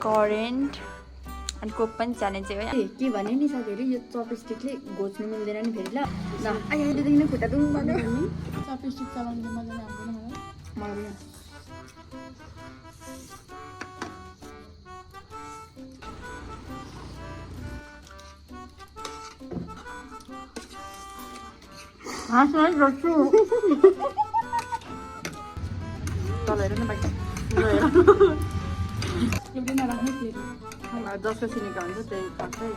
Current अनि Coke पनि challenge है के भने नि साथीहरू यो चपस्टिकले घोच्नु मिल्दैन नि फेरि ल अहिलेदेखि नै खुट्टा दुङ भन्यो चपस्टिक चलाउनु मजा आउँदैन मलाई हाँस गर्छु तल हेर न बाइक एउटै नराख्ने प्लेट जसको सिनेका हुन्छ त्यही खान्छै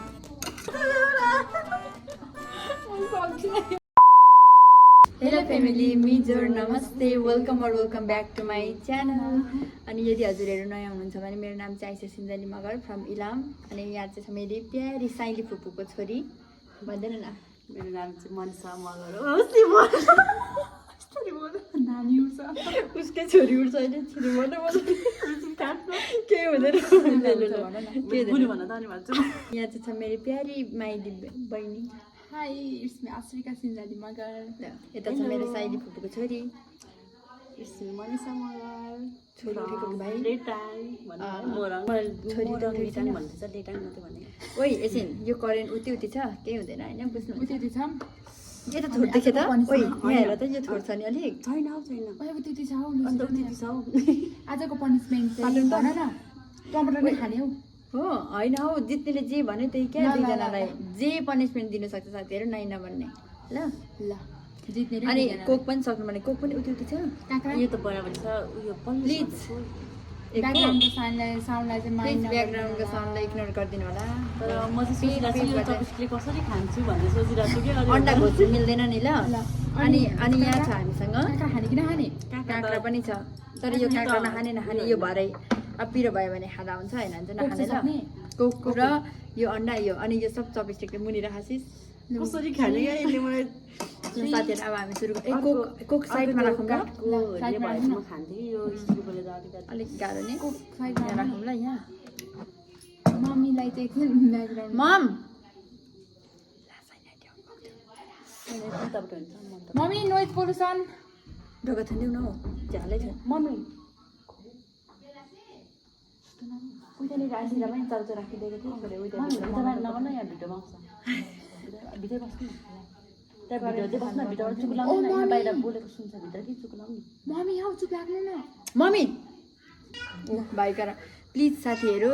हेलो फ्यामिली मिजोर नमस्ते welcome back to my channel अनि यदि हजुरहरू नयाँ हुनुहुन्छ भने मेरो नाम चाहिँ आइसा सिन्जाली मगर फ्रम इलाम अनि यहाँ चाहिँ छ मेरी प्यारी साइली फुपूको छोरी भन्दैन न मेरो नाम चाहिँ मनिषा मगर हो नानी उठ्छ उसकै छोरी उठ्छ अहिले छोरी केही हुँदैन यहाँ चाहिँ छ मेरो प्यारी माइली बहिनी high it's me आश्रिका Sinjali Magar यता छ मेरो साइली फुपूको छोरी इट्स मी मनिषा मगर छोरी उठेको भाइ ओइ एकछिन यो करेन्ट उति छ केही हुँदैन होइन बुझ्नु उति छ यो त थोर देख्यो त ओइ यहाँ हेर त यो थोर छ नि अलिक छैन उति छ आजको पनिसमेन्ट चाहिँ भन न टमाटर नै खाने हौ हो होइन हौ जित्नेले जे भन्यो त्यही क्या दुईजनालाई जे पनिसमेन्ट दिनु सक्छ साथीहरू नै नभन्ने ल ल जित्ने अनि कोक पनि सक्नु भने कोक पनि उति छ यो त बराबर छ उयो प्लिज ब्याकग्राउन्डको साउन्डलाई चाहिँ माइन्ड ब्याकग्राउन्डको साउन्डलाई इग्नोर गरिदिनु होला तर म चाहिँ सोचिरहेको छु यो चपस्टिकले कसरी खान्छु भन्ने सोचिरहेको छु कि अन्डा घोच्नु मिल्दैन नि ल अनि यहाँ छ हामीसँग काँक्रा खाने कि नखाने काँक्रा पनि छ तर यो काँक्रा नखाने यो भरै अब पिरो भयो भने खाँदा हुन्छ होइन भने चाहिँ नखाने ल कोक र यो अन्डा यो अनि यो सब चपस्टिकले मुनिर खासिस कसरी खाने यसले मलाई साथीहरू अब हामी सुरु कोक साइडमा राखौँ अलिक गाह्रो नै साइडमा राखौँ ल यहाँ मम्मीलाई चाहिँ एकछिन ब्याकग्राउन्ड मम मम्मी नोइज पोल्युसन ढोका थन्ड्यौ न हौ झ्यालै छ मम्मी उहिले रासिरा पनि चाउचाउ राखिदिएको थियो नगर्न यहाँ भिडियोमा आउँछ भित्र बस्नु त्यहाँ भिडियो चाहिँ बस्न भित्रबाट चुक लाउनु यहाँ बाहिर बोलेको सुन्छ भित्र कि चुक लाउनु मम्मी हौ चुप लाग्नु न मम्मी भाइका प्लिज साथीहरू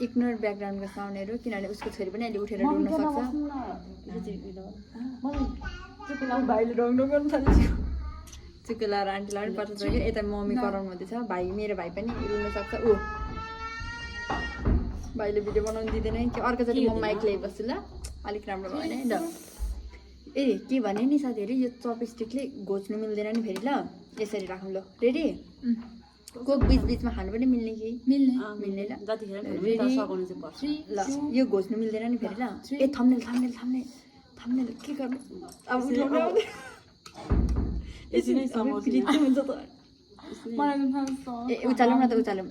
इग्नोर ब्याकग्राउन्डको साउन्डहरू किनभने उसको छोरी पनि अहिले उठेर रुन सक्छ भाइले रङ गर्न थाल्यो चुके लाएर आन्टीलाई पनि पठाउँछ कि यता मम्मी कराउनु हुँदैछ भाइ मेरो भाइ पनि रुन सक्छ ऊ भाइले भिडियो बनाउनु दिँदैन कि अर्कोचोटि म माइक ल्याइबस्छु ल अलिक राम्रो भयो भने ल ए के भने नि साथीहरू यो चपस्टिकले घोच्नु मिल्दैन नि फेरि ल यसरी राखौँ ल रेडी कोक बिचमा खानु पनि मिल्ने कि मिल्ने ल ल यो घोच्नु मिल्दैन नि फेरि ल ए थम्नेल के गर्नु अब उठाउनु हुन्छ त ए उचालौँ न त उचालौँ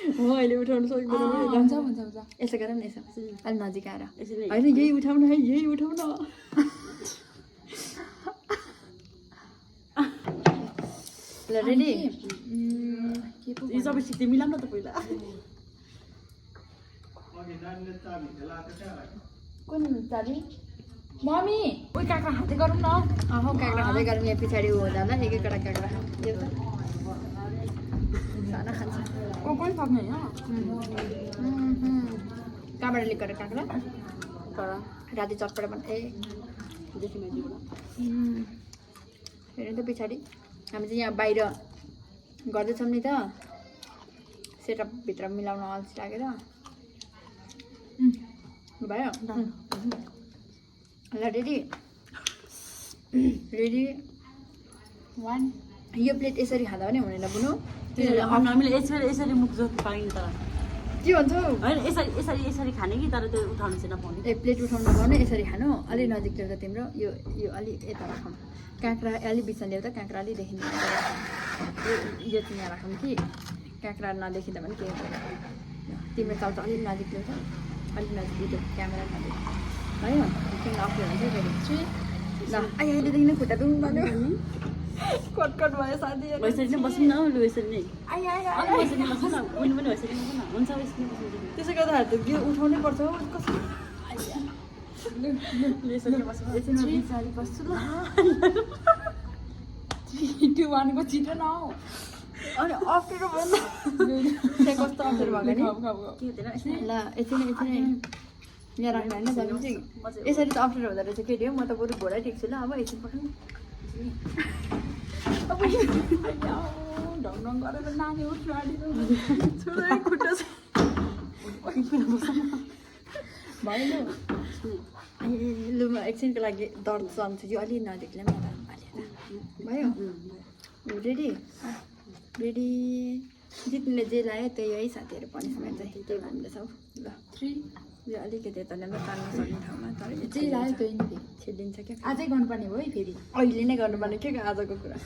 हो अहिले उठाउनु सक्दैन यसो गर न यसो अलिक नजिक आएर होइन यही उठाउनु है यही उठाउन ल रेडी यो सबै सिक्दै मिलाउँ न त पहिला कुन चाबी मम्मी उही काँक्रा खाँदै गरौँ न अहो काँक्रा खाँदै गरौँ यहाँ पछाडि हुँदा ल एक एकवटा काँक्रा यो साना खान्छ पनि सक्ने होइन कहाँबाट लिक गरेर काँक्रा राति चटपट बन ए हेर्नु त पछाडि हामी चाहिँ यहाँ बाहिर गर्दैछौँ नि त सेटअपभित्र मिलाउन अल्छी लागेर भयो ल रेडी वान यो प्लेट यसरी खाँदा पनि हुँदैन बुनु हामीले यसरी मुख जोत्नु पाइन्छ तर के भन्छौ होइन यसरी खाने कि तर त्यो उठाउनु चाहिँ नपाउने ए प्लेट उठाउनु नपाउने यसरी खानु अलि नजिक ल्याउँदा तिम्रो यो अलि यता राखौँ काँक्रा अलि बिचमा ल्याउँदा काँक्रा अलि देखिन्छ यो चाहिँ यहाँ राखौँ कि काँक्रा नदेखिँदा पनि केही हुँदैन तिम्रो चाउचाउ अलिक नजिक ल्याउँछ अलिक नजिक भिडियो क्यामेरा नजिक भयो तिमीलाई अप्ठ्यारो हुन्छ फेरि ल अहिलेदेखि नै खुट्टा दुङ भन्यो कटकट भयो साथीहरू यसरी नै बस्नु न लु यसरी नै आइ आइ आइ अनि यसरी बस्नु न उनी पनि यसरी बस्नु न हुन्छ यसरी बस्नु त्यसो गर्दाखेरि त यो उठाउनै पर्छ हौ कसरी यसरी बस्नु एकछिन म बिचारी बस्छु ल 3, 2, 1 को छिटो न हौ अनि अप्ठ्यारो भयो नि त्यहाँ कस्तो अप्ठ्यारो भएको नि के हुँदैन यसरी ल एकछिन यहाँ राख्नु होइन भनेपछि यसरी त अप्ठ्यारो हुँदो रहेछ केटी हो म त बरु घोडा टेक्छु ल अब एकछिन पठाउनु ढङ ढङ गरेर नानी उठ्नु आँटेको छोरा खुट्टा छ भयो लु म एकछिनको लागि दर्द सम्छु यो अलि नजिकले पनि भयो रेडी रेडी जित्नेले जे लायो त्यही है साथीहरू पनिसमेन्ट चाहिँ त्यही भन्दैछौ ल 3 यो अलिकति यता ल्याएर तान्न सक्ने ठाउँमा तर यो जे लायो त्यही नि छेडिन्छ क्या आजै गर्नुपर्ने भयो है फेरि अहिले नै गर्नुपर्ने के आजको कुरा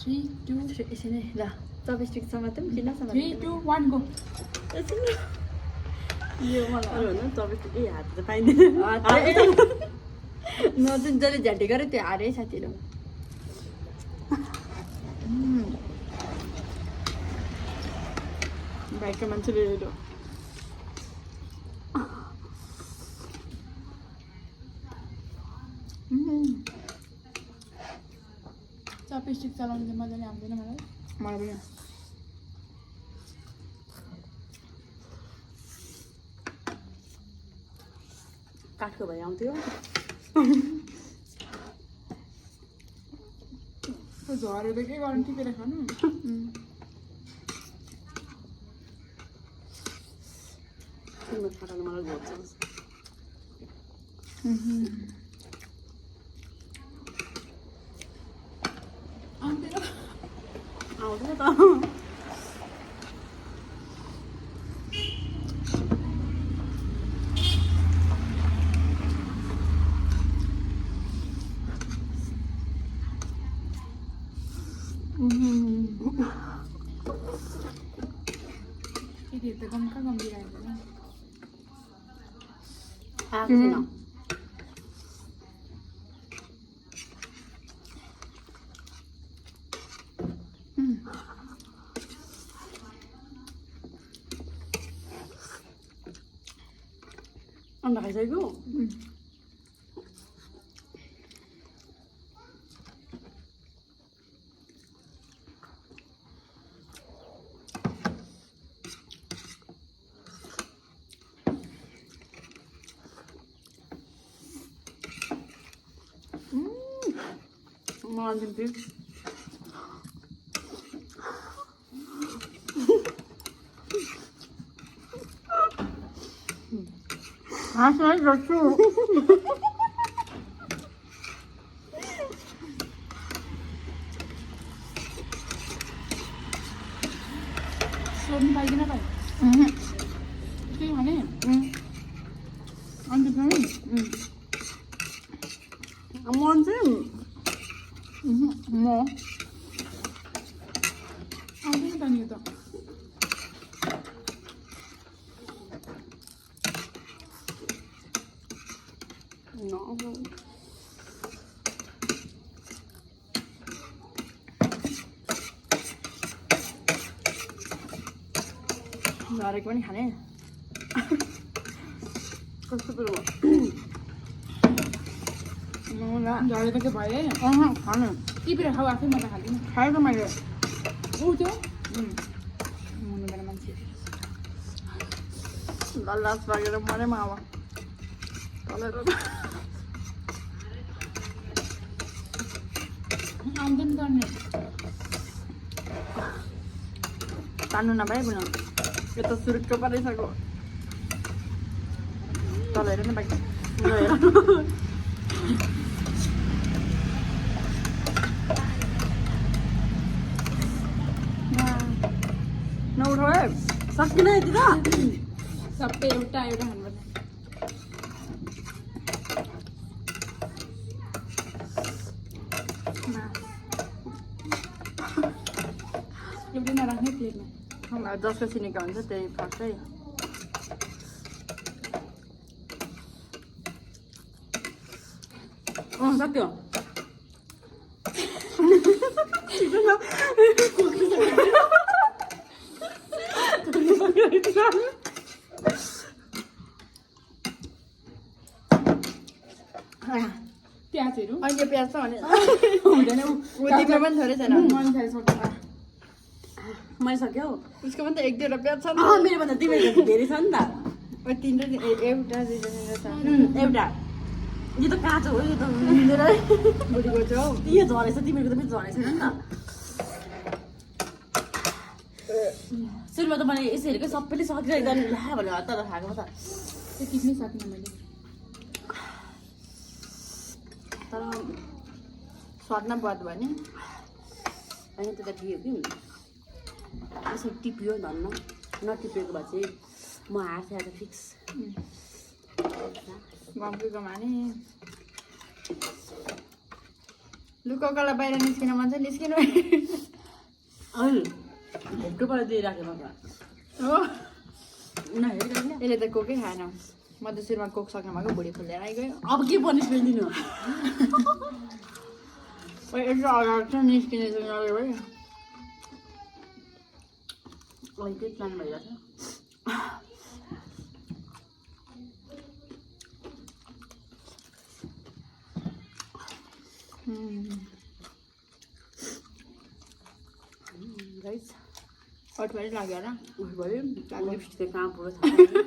3, 2, यसरी नै ल चपस्टिक समातौँ किन 3, 2, 1 गो यो मलाई अरू भन्दा तपाईँ ए हात त पाइँदैन नजुन जसले झ्याटी गऱ्यो त्यो हारे है साथीहरू भाइको मान्छेले हेऱ्यो चपस्टिक चलाउनु चाहिँ मजाले आउँदैन मलाई मलाई पनि काठको भए आउँथ्यो त्यो झरेर के गर्नु टिपेर खानु तिम्रो खाटाले मलाई झोक्छ आउँदैन आउँदैन त केटीहरू त गम्का गम्भिरहेको होइन आएको छैन अन्डा खाइसक्यो मलाई दिन्छु हाँस्नै गर्छु सोध्नु पाइँदैन भाइ के भने अन्त पनि मन चाहिँ म आउँदैन त नि यो त झरेको पनि खाने कस्तो कुरो झरेको चाहिँ भयो है खाने टिपेर खाऊ आफै म त खाँदिनँ खाएको मैले ऊ त्यो मुनिबाट मान्छे लास लागेर मरेमा अब तलेर आउँदैन गर्ने तान्नु नपाए बुन यो त सुरुक्क परिसक्यो तल हेर न बाइक नउठाउ है सकिन यति त सबै एउटा एउटा खानुपर्छ एउटै नराख्ने प्लेटमा जसको चिनेको हुन्छ त्यही फर्स्ट है सक्यो प्याजहरू अहिले प्याज छ भने हुँदैन उ तिम्रो पनि थोरै छैन मन खाइसक्यो मैले सक्यो उसको पनि त एक दुईवटा प्याज छ नि मेरो भन्दा तिमीहरू धेरै छ नि त तिनवटा एउटा दुईवटा तिनवटा छ एउटा यो त काँचो हो यो त मिलेर बुढीको छ हौ यो झरेछ तिमीहरूको त पनि झरेको छैन नि त सुरुमा त मैले यसो हेरेको सबैले सकिरहेको ला भनेर हतार खाएको त त्यो टिप्नै सकिनँ मैले तर स्वादमा बद भयो नि होइन त्यो त ठिक हो कि यसो टिप्यो धन्न नटिपेको भए चाहिँ म हार्थे आज फिक्स गम्पीको माने लुकोकोलाई बाहिर निस्किन मन छ निस्किनु भोक्टोबाट दिइराखेँ म हो उनीहरू यसले त कोकै खाएन म त सुरुमा कोक सक्नु भएको भुँडी फुलेर आइगयो अब के पनिसमेन्ट दिनु यसो अगाडि चाहिँ निस्किने चाहिँ भयो अहिले त्यही प्लान भइरहेको छ गाइस अठवारी लाग्यो होला उयो भयो लिपस्टिक कहाँ पुरो छ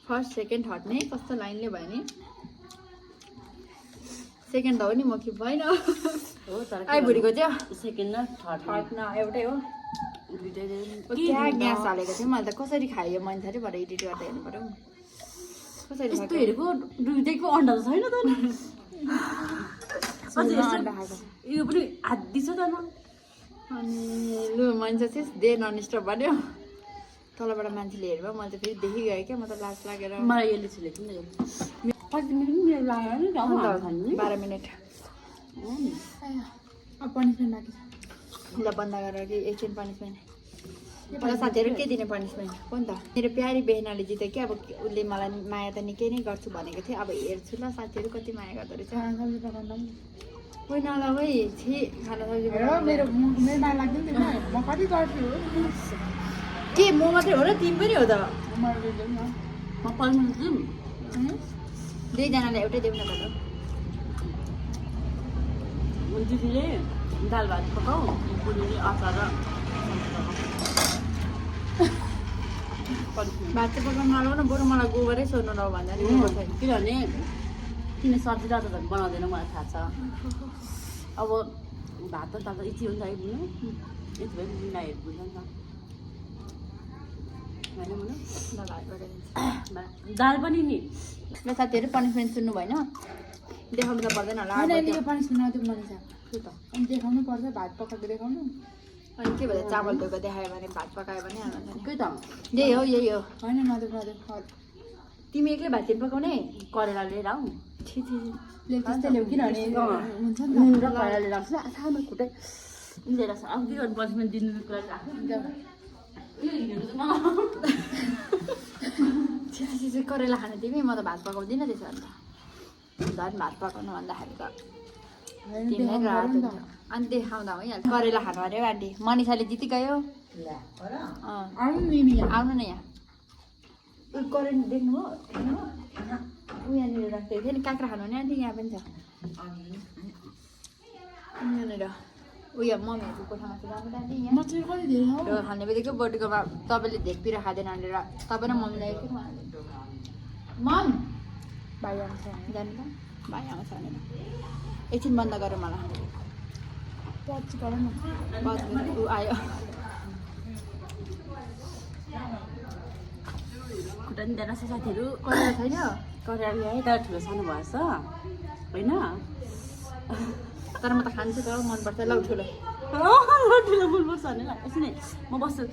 फर्स्ट सेकेन्ड थर्ड नै कस्तो लाइनले भयो नि सेकेन्ड त हो नि म कि भएन हो तर आइ भुँडीको थियो सेकेन्ड र थर्ड थर्ड न एउटै हो दुइटै क्या ग्यास हालेको थियो मैले त कसरी खायो मान्छेले भएर एडिट गर्दा हेर्नु पऱ्यो कसरी यस्तो खायो हेरेको दुइटैको अन्डा त छैन त अझै सुरुमा यस्तो- अन्डा खाएको यो पनि हात्ती छ त न अनि लु मान्छे चाहिँ दे ननस्टप भन्यो तलबाट मान्छेले हेरेर मैले त फेरि देखिगएँ क्या म त लाज लागेर मलाई यसले छिलेको नि कति मिनट पनि मेरो लागेर नि गाउँमा हाल्नु थाल्नु नि 12 मिनट अब पनिसमेन्ट बाँकी छ ल बन्द गरेर कि एकछिन पनिसमेन्ट मलाई साथीहरू के दिने पनिसमेन्ट हो नि त मेरो प्यारी बेहनाले जित्यो कि अब उसले मलाई माया त निकै नै गर्छु भनेको थियो अब हेर्छु ल साथीहरू कति माया गर्दो रहेछ खाना सब्जी पकाउँदा पनि कोही नला है छि खाना सब्जी हेर बनाउनु। मेरो मेरो माया लाग्दैन थियो म कति गर्छु के म मात्रै हो र तिमी पनि हो त मैले दिएँ न म पल्नु जाउँ दुईजनाले एउटै देऊ न त दिदीले दाल भात पकाऊ बुढीले अचार र भात चाहिँ पकाउनु नलाउ न बरु मलाई गोबरै सोध्नु न भन्दा नि गोबर छैन। किनभने किन सब्जी र अचार बनाउँदैन मलाई थाहा छ अब भात त तातो यति हुन्छ है बुझ्नु यति भए बुझ्नु बुझ्छ नि त होइन बुझ्नु ल भात पकाइदिन्छु। दाल पनि नि ल साथीहरू पनिसमेन्ट सुन्नु भएन देखाउनु त पर्दैन होला होइन अब अहिले यो त्यो- पनिसमेन्ट नदिउँ मनिषा के त अनि देखाउनु पर्छ भात पकाएको देखाउनु अनि के भन्छ चामल धोएको देखायो भने भात पकायो भने हाल्नु नि के त यही हो यही हो होइन नदिउँ तिमी एक्लै भात चाहिँ पकाउने करेला लिएर आऊ छि छि छि। त्यस्तै ल्याऊ किनभने हुन्छ नि नुन त र करेला लिएर आउँछ सानो खुट्टै लिएर आउँछ अब के गर्नु पनिसमेन्ट दिनुको लागि राख्नु छि छि छि करेला खाने तिमी म त भात पकाउँदिनँ त्यसो अन्त झन् भात पकाउनु भन्दाखेरि त होइन, तिमीलाई देखाउनु रात पर्यो नि हुन्छ अनि देखाउँदा भइहाल्छ करेला खानु अरे आन्टी मनिषाले जिति गयो त आउनु नि नि यहाँ आउनु न यहाँ ऊ करेन्ट देख्नु हो ऊ यहाँनिर राखेको थियो नि काँक्रा खानु भने आन्टी यहाँ पनि छ यहाँनिर उयो मम्मीहरूको कोठामा चाहिँ राम्रो आन्टी यहाँ मछली कति धेरै हो र खाने बित्तिकै बटुकोमा तपाईँले धेरपिर खाँदैन भनेर तपाईँ र मम्मीलाई के मम भाइ आउँछ जानु त भाइ आउँछ भनेर एकछिन बन्द गरौँ मलाई पछि गरौँ न बस ऊ आयो खुट्टा नि दिएर साथीहरू करेला छैन करेला ल्याएँ तर ठुलो सानो भएछ होइन तर म त खान्छु त मनपर्छ ल ठुलो ठुलो बोल्नुपर्छ भने एकछिन है म बस्छु यो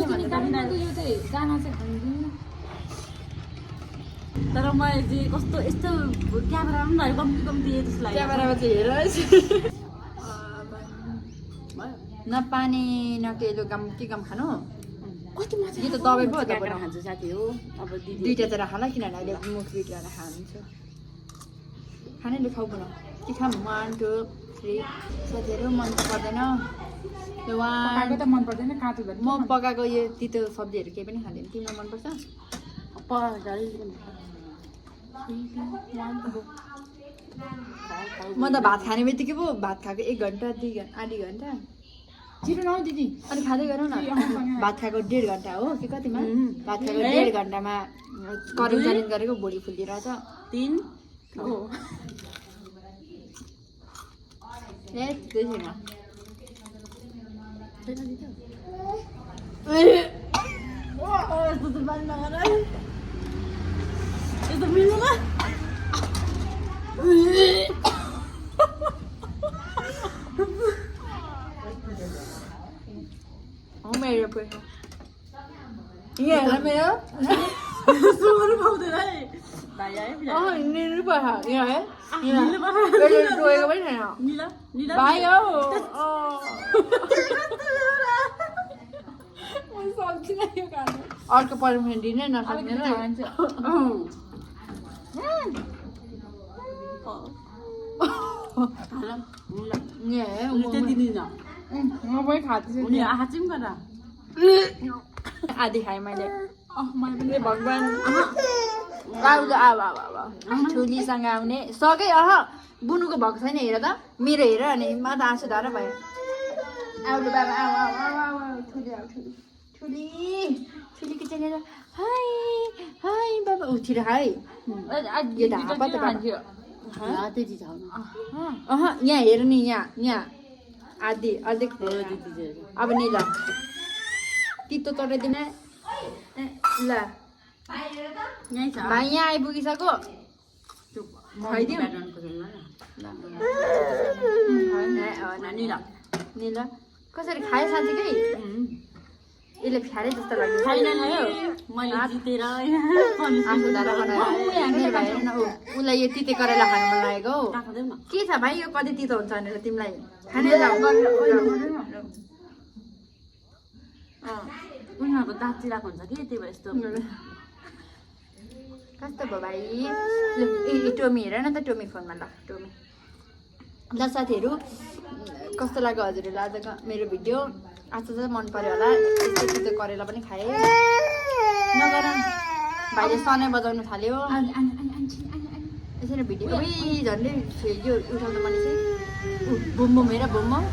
चाहिँ दाना चाहिँ खानु तर मैले चाहिँ कस्तो यस्तो क्यामेरामा पनि कम्ती कम्ती जस्तो लाग्यो क्यामेरामा चाहिँ हेर भयो न पानी न केलो गम के गम खानु कति माछा यो त दबाई पो हो काँक्रा तपाईँ खान्छु साथी हो अब दिदी दुइटा चाहिँ राख ल किनभने अहिले मुख बिग्रेर खान्छु खानै लु खाऊ भन के खाम 1 2 3 साथीहरू मन पर्दैन ल 1 त मन पर्दैन काँचो झन् म पकाएको यो तितो सब्जीहरू केही पनि खाँदैन तिमीलाई मन पर्छ म त भात खाने बित्तिकै पो भात खाएको 1 घन्टा 2 घन्टा आधी घन्टा छिटो नआउ दिदी अनि खाँदै गरौँ न भात खाएको 1.5 घन्टा हो कि कतिमा भात खाएको 1.5 घन्टामा करेन्ट जालिन गरेको भुँडी फुलिएर त 3 हो ए त्यही छैन मेरो पैसा यहाँ हेर मेरो हिँड्नु पर्छ यहाँ है टोकेको पनि छैन भाइ हौ अर्को पर्मिसन दिनै नसक्ने र म पनि खाँदैछु आधी खाएँ मैले मैले पनि भगवान् ठुलीसँग आउने सकै बुनुको भएको छैन हेर त मेरो हेर अनि म त आँसु धारा भयो आउनु बाबा आऊ आऊ आऊ आऊ आऊ ठुली आऊ ठुली ठुली ठुलीको चाहिँ हाई हाई बाबा उठिर हाई यो ढापा त यहाँ हेर नि यहाँ आधी अर्धेक अब नि ल तितो तराइदिने ल भाइ यहाँ आइपुगिसक्यो निल कसरी खायो साँच्चीकै यसले फ्यारे जस्तो लाग्यो आफू धारा बनाएर भाइ हेर न उसलाई यो तिते करेला खानु मन लागेको हौ के छ भाइ यो कति तितो हुन्छ भनेर तिमीलाई खाने उनीहरूको दाँत चिराएको हुन्छ कि त्यही भएर यस्तो कस्तो भयो भाइ ल टोमी हेर न त टोमी फोनमा ल टोमी ल साथीहरू कस्तो लाग्यो हजुरहरूलाई आजको मेरो भिडियो आज चाहिँ मन पर्यो होला यस्तो करेला पनि खाएँ नगर भाइले सनै बजाउनु थाल्यो यसरी भिडियो झन्डै यो उठाउनु पर्ने चाहिँ बुम बुम हेर बुम बुम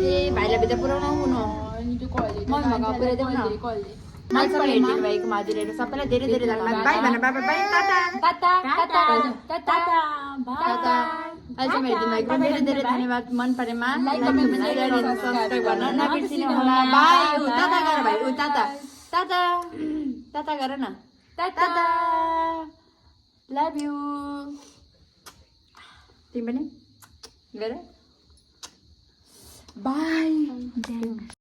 ए भाइलाई भित्र पुऱ्याउनु हुनु मन भएकोमा पुऱ्याइदेऊ न मान्छेलाई हेरिदिनु भएको हजुरहरू सबैलाई धेरै धेरै धन्यवाद बाई भन बाबा बाई टाटा टाटा टाटा टाटा टाटा अहिलेसम्म हेरिदिनु भएको धेरै धेरै धन्यवाद मन परेमा लाइक कमेन्ट सेयर र सब्स्क्राइब गर्न नबिर्सिनु होला बाई उ टाटा गर भाइ उ टाटा टाटा टाटा गर न टाटा लभ यु तिमी पनि गर बाई